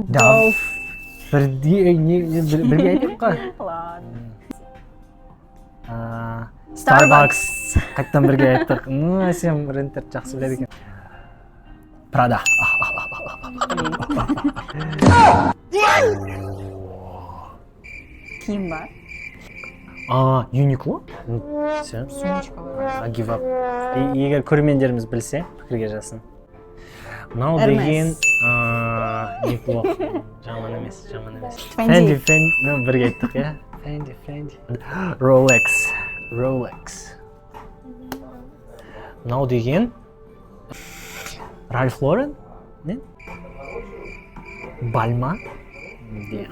Dove. Бірге не бірге айттық қой. Ладно. Starbucks. Қайтадан бірге айттық. Ну, Әсем брендтерді жақсы біледі екен. Prada. Киім ба? А, Uniqlo? Все. Сумочка бар. I give up. Егер көрермендеріміз білсе, пікірге жазсын. Мынау Hermes. Деген неплохо. Жаман емес, жаман емес. Fendi. Fendi, Fendi. Ну, бірге айттық, иә? Fendi, Fendi. Rolex. Rolex. Мынау деген Ralph Lauren? Не? Balmain? Де.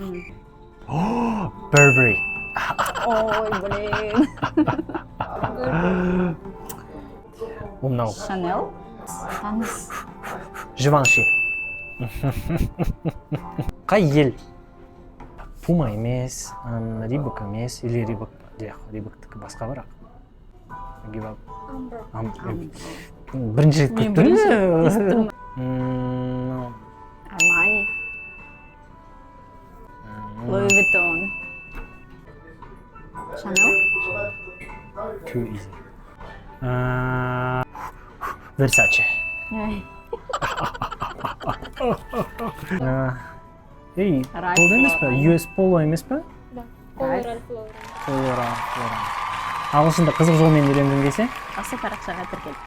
О, Burberry. Ой, блин. Ол мынау Шанел. Таныс. Givenchy. Қай ел? Puma емес, Reebok емес, или Reebok, жоқ, Reebok-тікі басқа бірақ. Give up. Бірінші рет Мен көріп бірінші тұрмын. естідім. Мынау, Армани. Луи Виттон. Шанел. Too easy. Versace. Ай. Ей, Ralph Polo емес пе? Lauren. US Polo емес пе? Да. Polo Ralph Lauren. Polo Ralph Lauren. Ағылшынды қызық жолмен үйренгің келсе, Осы парақшаға тіркел.